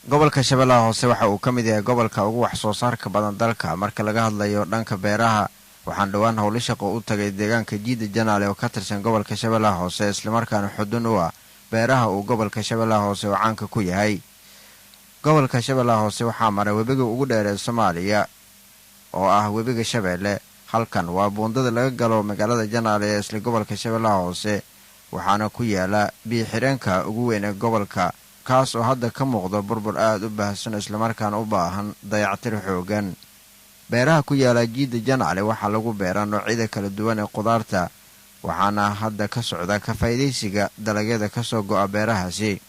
Gobolka Shabeellaha Hoose waxa uu ka mid yahay gobolka ugu wax soo saarka badan dalka marka laga hadlayo dhanka beeraha. Waxaan dhowaan howlo shaqo u tagay deegaanka Jiida Janaale oo ka tirsan gobolka Shabeellaha Hoose, islamarkaana xudun u ah beeraha uu gobolka Shabeellaha Hoose oo caanka ku yahay. Gobolka Shabeellaha Hoose waxaa mara webiga ugu dheer ee Soomaaliya oo ah webiga Shabeelle. Halkan waa buundada laga galo magaalada Janaale ee isla gobolka Shabeellaha Hoose, waxaana ku yaala biyo-xireenka ugu weyn ee gobolka, kaas oo hadda ka muuqda burbur aada u baahsan islamarkaana u baahan dayactir xoogan. Beeraha ku yaala Jiidda Janaale waxaa lagu beeraa noocyada kala duwan ee qudaarta, waxaana hadda ka socda ka faa'iidaysiga dalagyada kasoo go'a beerahaasi.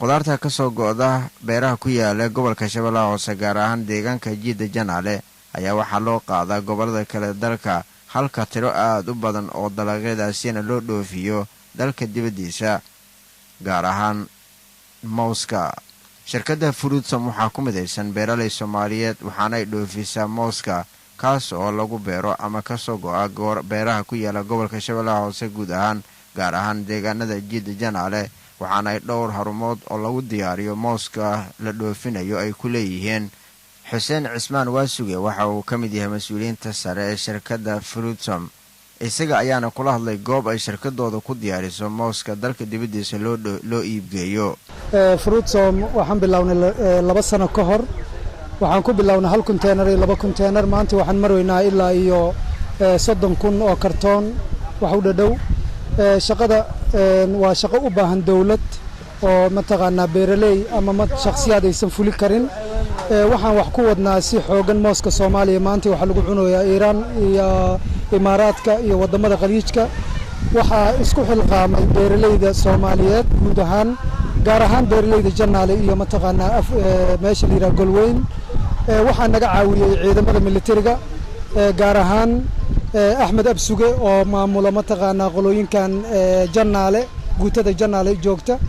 Qudaarta kasoo go'da beeraha ku yaala gobolka Shabeellaha Hoose, gaar ahaan deegaanka Jiidda Janaale, ayaa waxaa loo qaadaa gobollada kale dalka, halka tiro aada u badan oo dalagyadaasina loo dhoofiyo dalka dibaddiisa, gaar ahaan mowska. Shirkadda Fruitsom waxaa ku midaysan beeraley Soomaaliyeed, waxaana ay dhoofisaa mooska, kaas oo lagu beero ama kasoo go'a beeraha ku yaala gobolka Shabeellaha Hoose guud ahaan, gaar ahaan deegaanada Jiidda Janaale, waxaana ay dhowr harumood oo lagu diyaariyo mooska la dhoofinayo ay ku leeyihiin. Xuseen Cismaan Waasuge waxa uu ka mid yahay mas-uuliyiinta sare ee shirkadda Fruitsom, isaga ayaana kula hadlay goob ay shirkadooda ku diyaariso mooska dalka dibaddiisa loo iibgeeyo. Fruitsom waxaan bilownay 2 sano ka hor. Waxaan ku bilownay 1 konteenar iyo 2 konteenar. Maanta waxaan marweynaa ilaa iyo 30,000 oo kartoon wax u dhadhow. Shaqada waa shaqo u baahan dowlad oo mataqaanaa beeraley ama shakhsiyaad aysan fuli karin. Waxaan wax ku wadnaa si xoogan mooska Soomaaliya. Maanta waxaa lagu cunayaa Iiraan iyo Imaaraadka iyo waddamada Khaliijka. Waxaa isku xilqaamay beeraleyda Soomaaliyeed guud ahaan, gaar ahaan beeraleyda Janaale iyo mataqaanaa meesha la yidhaha Golweyn. Waxaa naga caawiyey ciidamada militariga, gaar ahaan Axmed Absuge oo maamula mataqaanaa qolooyinkan Janaale, guutada Janaale joogta,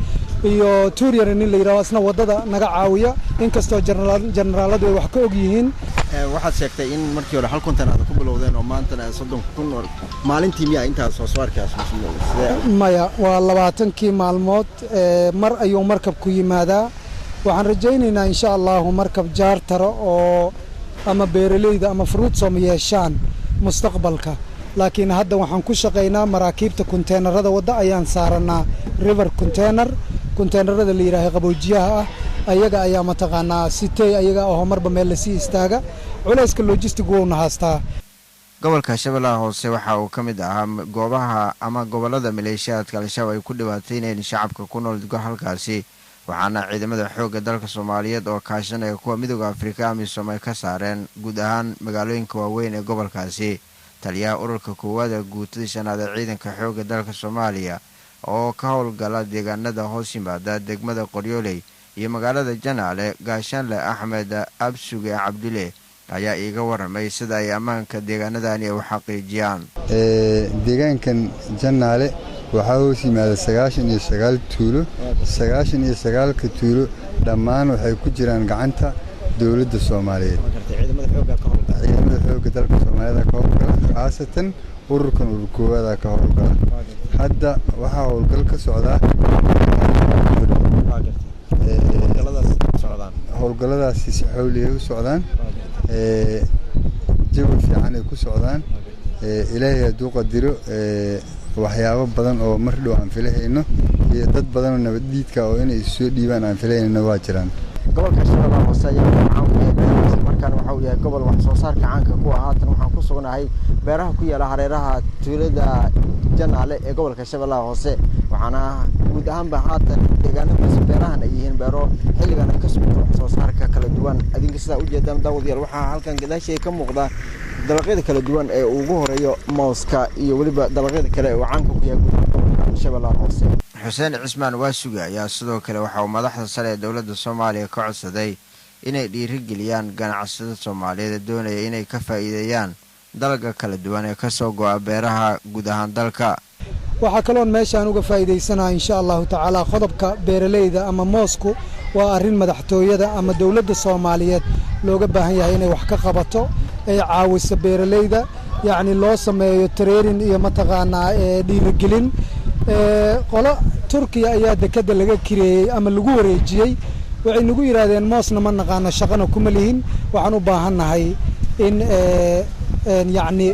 iyo Tuuryar nin la yidhaho isna waddada naga caawiya, inkastoo generaaladu ay wax ka og yihiin. Waxaad sheegtay in markii hore 1 kontan aad ku bilowdeen oo maantana 30,000 maalintii, miyaa intaas soo saarkaas? Maya, waa 20kii maalmood mar ayuu markabku yimaadaa. Waxaan rajaynaynaa insha Allahu markab jaartara oo ama beeraleyda ama Fruitsom yeeshaan mustaqbalka, laakiin hadda waxaan ku shaqaynaa maraakiibta konteenarada wadda ayaan saaranaa, river container, konteenarada la yidhaaha qaboojiyaha ah, ayaga ayaa mataqaanaa sitey ayaga ahoo marba meel lasii istaaga. Culayska logistic wowna haastaa. Gobolka Shabeellaha Hoose waxa uu ka mid ahaa goobaha ama gobollada maleeshiyaadka Al-Shabaab ay ku dhibaataynayeen shacabka ku nool halkaasi, waxaana ciidamada xoogga dalka Soomaaliyeed oo kaashanaya kuwa Midooda Afrika AMISOM ay ka saareen guud ahaan magaalooyinka waaweyn ee gobolkaasi. Taliyaha ururka koowaad ee guutada shanaad ee ciidanka xoogga dalka Soomaaliya oo ka howlgala deegaanada hoos yimaada degmada Qoryooley iyo magaalada Janaale, Gaashaanle Axmed Absuge Cabdule, ayaa iiga waramay sida ay ammaanka deegaanadani u xaqiijiyaan. Deegaankan Janaale waxaa hoos yimaada 99 tuulo. 99ka tuulo dhammaan waxay ku jiraan gacanta dowladda Soomaaliyeed. Ciidamada xoogga dalka Soomaaliyeed ka howlgala, khaasatan ururkan urur koowaada ka howlgala. Hadda waxaa howlgal ka socdaa. Howlgalladaasi si xawliyay u socdaan, jawi fiican ay ku socdaan. Ilaahay hadduu qadiro, waxyaabo badan oo mar dhow aan filahayno iyo dad badan oo nabaddiidka oo inay soo dhiibaan aan filahaynona waa jiraan. Gobolka Shabeellaha Hoose ayaa caan ku yahay beeraha, markaan waxa uu yahay gobol wax soo saarka caanka ku ah. Haatan waxaan ku sugnahay beeraha ku yaala hareeraha tuulada Janaale ee gobolka Shabeellaha Hoose, waxaana guud ahaanba haatan deegaanadaasi beerahan ay yihiin beero xilligan ay ka socoto wax soo saarka kala duwan. Adinka sidaa ujeedaan, daawadayaal, waxaa halkan gadaashay ka muuqda dalagyada kala duwan ee ugu horeeyo mooska iyo weliba dalagyada kale ee uu caanka ku yahay guud ahaan gobolka Shabeellaha Hoose. Xuseen Cismaan Waasuge ayaa sidoo kale waxa uu madaxda sare ee dowladda Soomaaliya ka codsaday inay dhiirigeliyaan ganacsada Soomaaliyeed ee doonaya inay ka faa'iideeyaan dalagga kala duwan ee kasoo go'a beeraha guud ahaan dalka. Waxaa kaloon meeshaan uga faa'iidaysanaha insha Allahu tacaala qodobka beeraleyda ama moosku waa arrin madaxtooyada ama dowladda Soomaaliyeed looga baahan yahay inay wax ka qabato, ay caawiso beeraleyda, yacni loo sameeyo training iyo mataqaanaa dhiirigelin. Qolo Turkiya ayaa dekedda laga kireeyey ama lagu wareejiyey. Waxay nagu yidhaahdeen moosna ma naqaano, shaqana kuma lihin, waxaan u baahannahay in yacni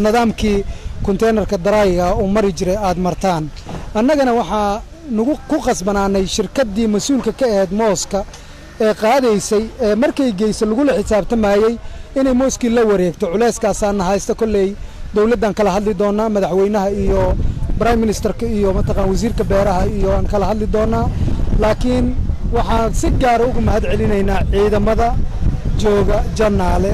nidaamkii konteynerka daraayiga uu mari jiray aad martaan. Annagana waxaa nagu ku qasbanaanay shirkaddii mas-uulka ka ahayd mooska ee qaadaysay ee markay geysa lagula xisaabtamayey inay mooskii la wareegto. Culeyskaasaana haysta. Kolley dowladdan kala hadli doonaa, madaxweynaha iyo prime ministerka iyo mataqaan wasiirka beeraha iyo aan kala hadli doonaa. Laakiin waxaan si gaara uga mahad celinaynaa ciidamada jooga Jannaale.